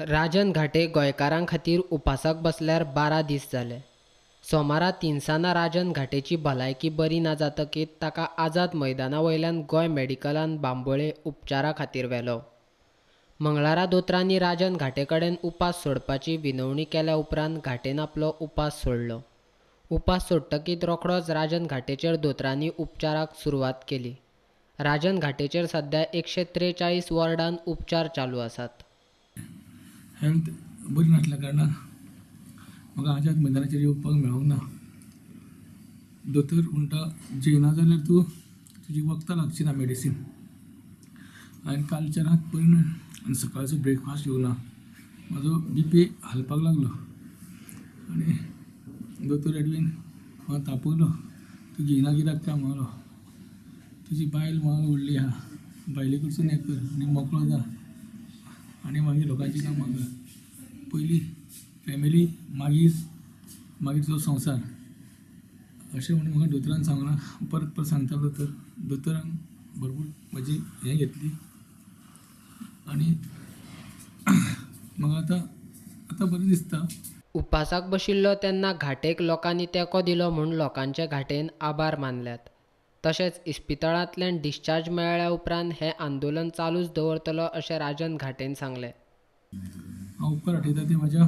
राजन घाटे गोंयकारां खातीर उपासाक बसल्यार 12 दीस जाले. सोमारा तिनसाना राजन घाटेची भलायकी बरी ना जातकीच ताका आझाद मैदाना वयल्यान गोंय मेडिकलान बांबोळे उपचारा खातीर व्हेलो. मंगळारा दोतोरांनी राजन घाटे कडेन उपास सोडपाची विनवणी केल्या उपरांत घाटेन आपलो उपास सोडलो. उपास सोडटकीच रोखडोच राजन घाटेचेर दोतोरांनी उपचाराक सुरवात केली. राजन घाटेचेर सध्या 143 वॉर्डान उपचार चालू आसात. हेल्थ बरी नासल्या कारणान म्हाका आझाद मैदानाचेर येवपाक मेळोंक ना. दोतोर म्हणटा जेयना जाल्यार तूं तुजी वखदां लागची ना, मेडिसीन. हांवें कालच्या रात पयलो आनी सकाळचो ब्रेकफास्ट घेवना, म्हाजो बी पी हालपाक लागलो आनी दोतोर एडवीन म्हाका तापयलो, तूं घेयना कित्याक काय म्हणलो, तुजी बायल म्हाका व्हडली आहा, बायले कडसून हें कर आनी मोकळो जा आनी मागीर लोकांची कामां कर, पयलीं फॅमिली मागीर मागीर तुजो संवसार, अशें म्हणून म्हाका दोतोरान सांगलां. परत परत सांगता दोतोर. दोतोरान भरपूर म्हजी हें घेतली आनी म्हाका आतां आतां बरें दिसता. उपासाक बशिल्लो तेन्ना घाटेक लोकांनी तेंको दिलो म्हूण लोकांचे घाटेन आभार मानल्यात. तशेंच इस्पितळांतल्यान डिस्चार्ज मेळ्ळ्या उपरांत हें आंदोलन चालूच दवरतलो अशें राजन घाटेन सांगलें. हांव उपकार आठयता ते म्हाज्या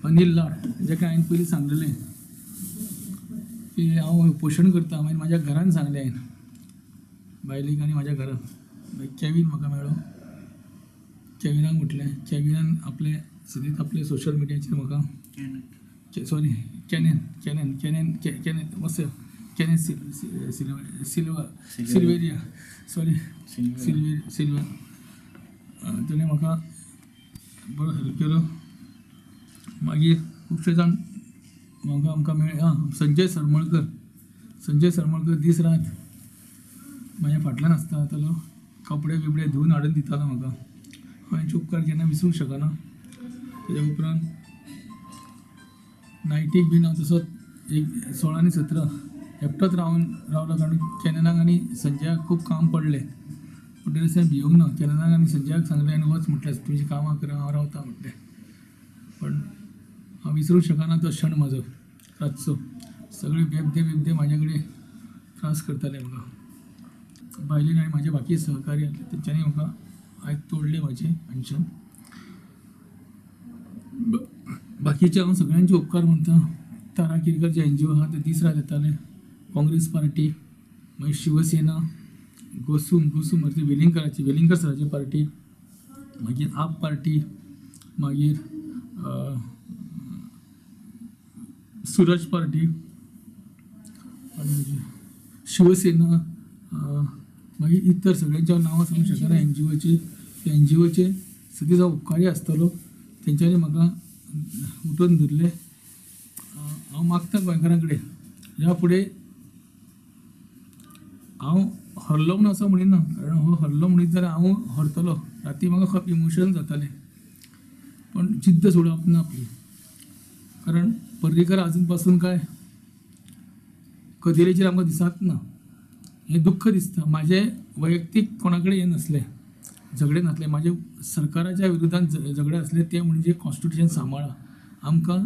अनिल लाड, जेका हांवें पयलीं सांगलेलें की हांव उपोशण करता. मागीर म्हाज्या घरान सांगलें हांवें बायलेक आनी म्हाज्या घरान. मागीर केवीन म्हाका मेळ्ळो, केविनाक म्हटलें, केविनान आपले सदींच आपले सोशल मिडियाचेर म्हाका sorry cannon cannon cannon cannon वस कॅनन सिल्वा सिल्वेरिया सॉरी सिल्वा तेणें म्हाका बरो हेल्प केलो. मागीर खुबशे जाण म्हाका आमकां मेळ्ळे. आं, संजय सरमळकर, संजय सरमळकर दीस रात म्हाज्या फाटल्यान आसतालो, कपडे बिपडे धुवन हाडून दितालो म्हाका. हांव हेंचे उपकार केन्ना विसरूंक शकना. तेज्या उपरांत नायटीक बीन हांव तसोच एक 16 आनी 17 एकटोच रावन रावलो, कारण कॅननाक आनी संजयाक खूब काम पडलें. पूण ते दिसा भिवंक ना, कॅननाक आनी संजयाक सांगलें आनी वच म्हटलें, तुमचीं कामां करा, हांव रावता म्हटलें. पण हांव विसरूंक शकना तो क्षण म्हाजो रातचो. सगळे बेबदे बिबदे म्हाजे कडेन त्रास करताले म्हाका. बायलेन आनी म्हाजे बाकी सहकारी आसले तेंच्यांनी म्हाका आयज तोडलें म्हाजें अनशन. बाकीचे हांव सगळ्यांचे उपकार मानता. तारा केरकर जे एन जी ओ आहा ते दीस रात येताले, काँग्रेस पार्टी, मागीर शिवसेना, गोसूम, गोसूम म्हणजे वेलिंगकराची, वेलिंगकर सराची पार्टी, मागीर आप पार्टी, मागीर सूरज पार्टी आनी शिवसेना, मागीर इतर सगळ्यांच्या हांव नांवां सांगूंक शकना. एन जी ओची, एन जी ओचे सदींच हांव उपकारी आसतलो. तेंच्यांनी म्हाका उठोवन धरलें. हांव मागता गोंयकारां कडेन, ह्या फुडें हांव हरलो म्हूण असो म्हणिना, कारण हो हरलो म्हणीत जाल्यार हांव हरतलो. राती म्हाका खूब इमोशनल जातालें, पण जिद्द सोडप ना आपली. कारण पर्रीकर आजून पासून काय कदेलीचेर आमकां दिसत ना, हें दुख्ख दिसता. म्हाजें वैयक्तीक कोणा कडेन हें नासलें, झगडें नासलें. म्हाजें सरकाराच्या विरुद्धान झगडें आसलें तें म्हणजे कॉन्स्टिट्युशन सांबाळा. आमकां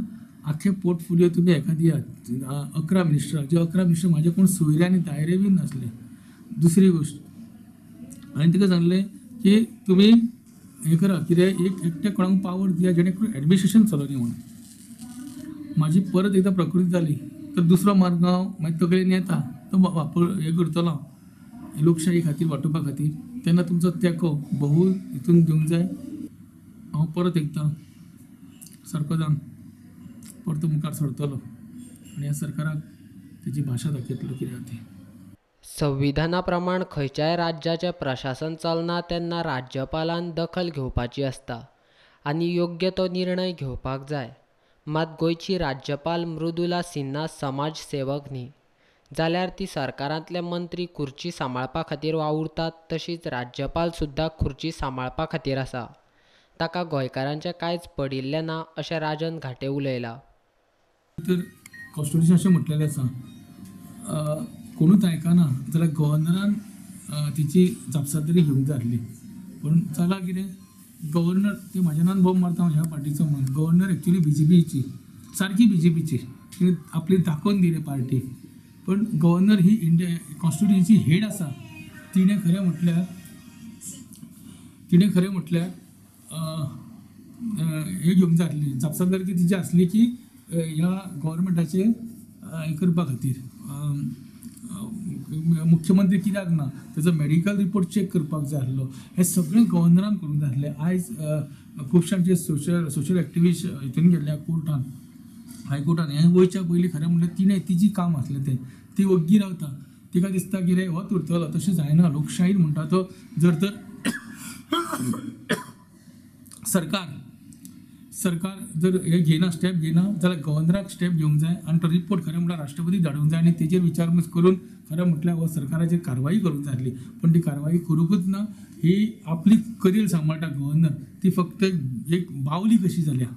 आख्खे पोर्टफोलियो तुमी हेका दियात, 11 मिनिस्टराक, जे 11 मिनिस्टर म्हाजे कोण सोयरे आनी दायरे बीन नासले. दुसरी गोश्ट हांवें तिका सांगलें की तुमी हें करा, कितें एक एकट्या कोणाक पावर दिया जेणे करून एडमिनिस्ट्रेशन चलोवनी म्हणून. म्हाजी परत एकदां प्रकृती जाली तर दुसरो मार्ग हांव मागीर तकलेन येता तो वापर हें करतलो हांव लोकशाही खातीर वाटोवपा खातीर. तेन्ना तुमचो तेंको बहु हितून दिवंक जाय. हांव परत एकदां सारको जावन परतो मुखार सरतलो आनी ह्या सरकाराक तेजी भाशा दाखयतलो कितें आहा ती. संविधाना प्रमाण खंयच्याय राज्याचें प्रशासन चलना तेन्ना राज्यपालान दखल घेवपाची आसता आनी योग्य तो निर्णय घेवपाक जाय. मात गोंयची राज्यपाल मृदुला सिन्हा समाज सेवक न्ही, जाल्यार ती सरकारांतले मंत्री खुर्ची सांबाळपा खातीर वावुरतात तशीच राज्यपाल सुद्दां खुर्ची सांबाळपा खातीर आसा. ताका गोंयकारांचें कांयच पडिल्लें ना अशें राजन घाटे उलयला. तर कॉन्स्टिट्युशन अशें म्हटलेलें आसा, कोणूच आयकना जाल्यार गव्हर्नरान तिची जापसालदारी घेवंक जाय आसली. पूण जालां कितें, गव्हर्नर ते म्हाज्या नांवान बॉम्ब मारता ह्या पार्टीचो म्हणून, गव्हर्नर एक्चुली बी जे पीची, सारकी बी जे पीची, तिणें आपली दाखोवन दिली पार्टी, पण गव्हर्नर ही इंडिया कॉन्स्टिट्युशनची हेड आसा. तिणें खरें म्हटल्यार हें घेवंक जाय आसली, जापसालदारकी तिची आसली की ह्या गव्हर्मेंटाचेर हें करपा खातीर मुख्यमंत्री कित्याक ना तेजो मेडिकल रिपोर्ट चॅक करपाक जाय आसलो. हें सगळें गव्हर्नरान करूंक जाय आसलें. आयज खुबशे आमचे सोशल एक्टिविस्ट हितून गेल्ले कोर्टान, हायकोर्टान. हें वयच्या पयलीं खरें म्हणल्यार तिणें तिजी काम आसलें तें, ती वग्गी रावता, तिका दिसता कितें होच उरतलो. तशें जायना. लोकशाही म्हणटा तो जर तर सरकार जर हें घेयना, स्टेप घेयना जाल्यार गव्हर्नराक स्टेप घेवंक जाय आनी तो रिपोर्ट खरें म्हटल्यार राष्ट्रपती धाडूंक जाय आनी तेजेर विचारपूस करून खरें म्हटल्यार हो सरकाराचेर कारवाई करूंक जाय आसली. पण ती कारवाई करूंकूच ना. ही आपली कदेल सांबाळटा गव्हर्नर, ती फक्त एक बावली कशी जाल्या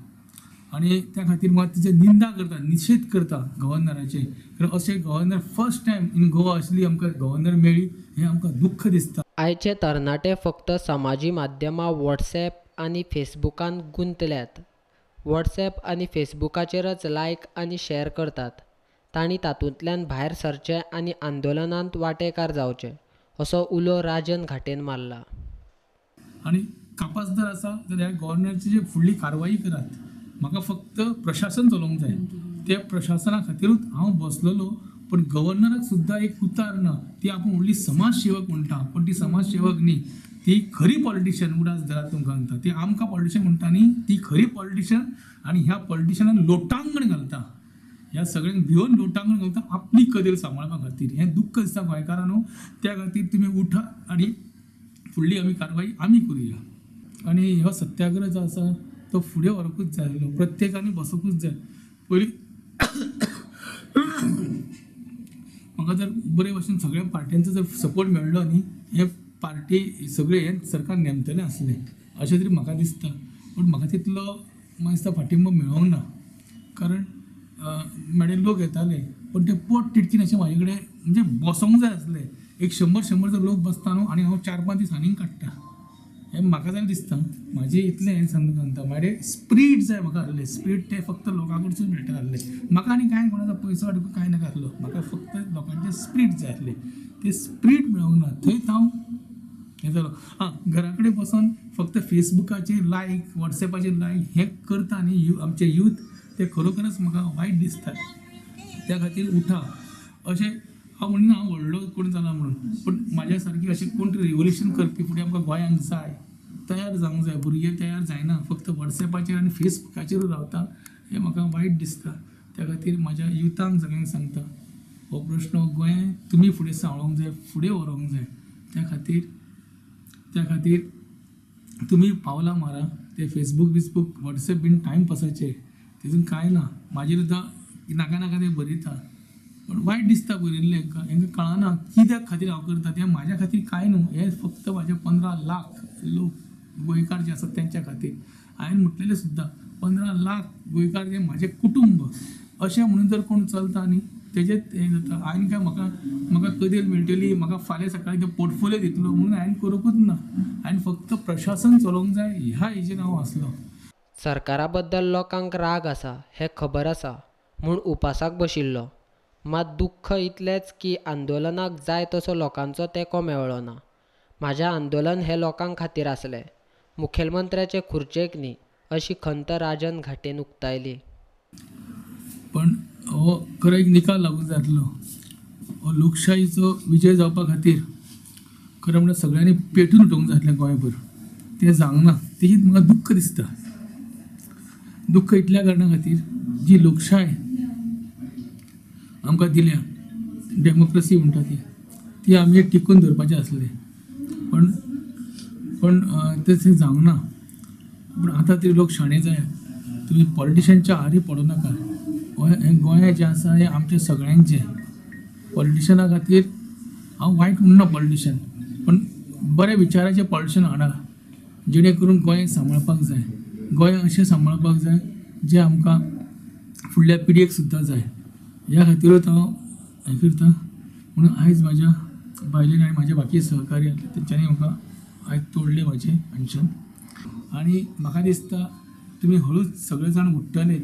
आनी त्या खातीर मात तिचे निंदा करता, निशेध करता गव्हर्नराचे. कारण अशें governor first time in Goa असली आमकां गव्हर्नर मेळ्ळी हें आमकां दुख्ख दिसता. आयचे तरणाटे फक्त समाजी माध्यमां वॉट्सॅप आनी फेसबुकान गुंतल्यात. वॉट्सॅप आनी फेसबुकाचेरच लायक आनी शेअर करतात. तांणी तातूंतल्यान भायर सरचें आनी आंदोलनांत वांटेकार जावचें असो उलो राजन घाटेन मारला. आनी कापासदार आसा जाल्यार ह्या गव्हर्नराची फुडली कारवाई करात. म्हाका फक्त प्रशासन चलोवंक जाय, त्या प्रशासना खातीरूच हांव बसलेलो. पण गव्हर्नराक सुद्दां एक उतार ना. ती आपूण व्हडली समाजसेवक म्हणटा, पण ती समाजसेवक न्ही, ती खरी पॉलिटिशियन. उडास धरात तुमकां सांगता, ती आमकां पॉलिटिशियन म्हणटा न्ही, ती खरी पॉलिटिशियन. आनी ह्या पॉलिटिशियनान लोटांगण घालता, ह्या सगळ्यांक भिवन लोटांगण घालता आपली कदेल सांबाळपा खातीर. हें दुख्ख दिसता गोंयकारांनो. त्या खातीर तुमी उठा आनी फुडली आमी कारवाई आमी करुया. आनी हो सत्याग्रह जो आसा तो फुडें व्हरूंकूच जाय आसलो, प्रत्येकान बसूंकूच जाय. पयलीं म्हाका जर बरे भशेन सगळ्या पार्ट्यांचो जर सपोर्ट मेळ्ळो न्ही, हे पार्टी सगळें हें सरकार नेमतलें आसलें अशें तरी म्हाका दिसता. पूण म्हाका तितलो म्हाका दिसता फाटिंबो मेळोंक ना. कारण म्हाजे लोक येताले पण ते पोट तिडकीन अशें म्हाजे कडेन म्हणजे बसोंक जाय आसले. एक 100-100 जर लोक बसता न्हू आनी हांव 4-5 दीस आनीक काडटा हें म्हाका जाल्यार दिसता. म्हाजें इतलें हें सांगता, म्हाजे स्प्रीट जाय म्हाका आसलें. स्प्रीट तें फक्त लोकां कडसून मेळटा आसलें. म्हाका आनी कांय कोणाचो पयसो हाडूंक कांय नाका आसलो, म्हाका फक्त लोकांचें स्प्रीट जाय आसलें. तें स्प्रीट मेळोंक ना थंयच हांव हें जालो. आं, घरा कडेन बसोन फक्त फेसबुकाचेर लायक, वॉट्सॅपाचेर लायक हें करता न्ही आमचे यूथ, ते खरोखरच म्हाका वायट दिसता. त्या खातीर उठा अशें हांव म्हणिना हांव व्हडलो कोण जाला म्हणून, पूण म्हाज्या सारकी अशें कोण तरी रिवोल्युशन करपी फुडें आमकां गोंयांक जाय, तयार जावंक जाय. भुरगे तयार जायना, फक्त वॉट्सॅपाचेर आनी फेसबुकाचेरूच रावता, हें म्हाका वायट दिसता. त्या खातीर म्हाज्या युथांक सगळ्यांक सांगता, हो प्रश्न गोंय तुमी फुडें सांबाळूंक जाय, फुडें व्हरूंक जाय. त्या खातीर तुमी पावलां मारा. ते फेसबूक बिसबूक वॉट्सॅप बीन टायमपासाचे, तितून कांय ना. मागीर सुद्दां नाका नाका ते बरयता, पूण वायट दिसता बरयल्लें हांकां. हांकां कळना कित्याक खातीर हांव करता तें. म्हाज्या खातीर कांय न्हू, हें फक्त म्हाजे 15 लाख लोक गोंयकार जे आसात तेंच्या खातीर. हांवें म्हटलेलें सुद्दां 15 लाख गोंयकार जे म्हाजें कुटुंब अशें म्हणून जर कोण चलता न्ही तेजेच हें जाता. हांवें काय म्हाका कदेल मेळटली, म्हाका फाल्यां सकाळीं ते पोर्टफोलियो दितलो म्हणून हांवें करूंकूच ना. हांवें फक्त प्रशासन चलोवंक जाय ह्या हेजेर हांव आसलो. सरकारा बद्दल लोकांक राग आसा हें खबर आसा म्हूण उपासाक बशिल्लो. मात दुख्ख इतलेंच की आंदोलनाक जाय तसो लोकांचो तेंको मेळ्ळो ना. म्हाजें आंदोलन हें लोकां खातीर आसलें, मुखेलमंत्र्याचे खुर्चेक न्ही, अशी खंत राजन घाटेन उक्तायली. पण हो खरो एक निकाल लागूंक जाय आसलो. हो लोकशाहीचो विजय जावपा खातीर खरें म्हणल्यार सगळ्यांनी पेटून उठोवंक जाय आसलें गोंयभर, तें जावंक ना. तेजीच म्हाका दुख्ख दिसता. दुख्ख इतल्या कारणा खातीर जी लोकशाय आमकां दिल्या, डेमोक्रेसी म्हणटा ती आमी टिकून दवरपाचें आसलें, पण पण तें जावंक ना. पूण आतां तरी लोक शाणे जायात, तुमी पॉलिटिशियनच्या आरी पडूं नाका. हें गोंय जें आसा हें आमचें सगळ्यांचें. पॉलिटिशना खातीर हांव वायट म्हणना पॉलिटिशन, पण बऱ्या विचाराचे पॉलिटिशन हाडा जेणे करून गोंय सांबाळपाक जाय. गोंय अशें सांबाळपाक जाय जें आमकां फुडल्या पिळगेक सुद्दां जाय. ह्या खातीरूच हांव हें करता. म्हणून आयज म्हाज्या बायलेन आनी म्हाज्या बाकी सहकारी आसले तेंच्यांनी म्हाका आयज तोडलें म्हाजें अनशन. आनी म्हाका दिसता तुमी हळूच सगळे जाण उठ्ठले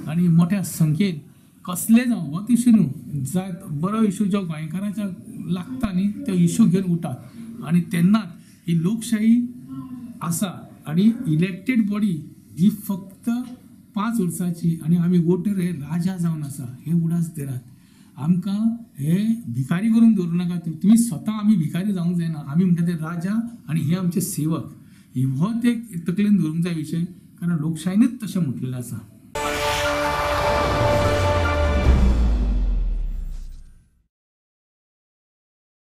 आनी मोठ्या संख्येन कसले जावं हो इशू न्हू, जायत बरो इशू जो गोंयकाराच्या लागता न्ही तो इशू घेवन उठात आनी तेन्नाच ही लोकशाही आसा. आनी इलेक्टेड बॉडी ही फक्त 5 वर्सांची आनी आमी वोटर हे राजा जावन आसा हे उडास धरात. आमकां हे भिकारी करून दवरूं नाका. तुमी स्वता आमी भिकारी जावंक जायना, आमी म्हणटा ते राजा आनी हे आमचे सेवक. हो ते तकलेन धरूंक जाय विशय, कारण लोकशायेनूच तशें म्हटलेलें आसा.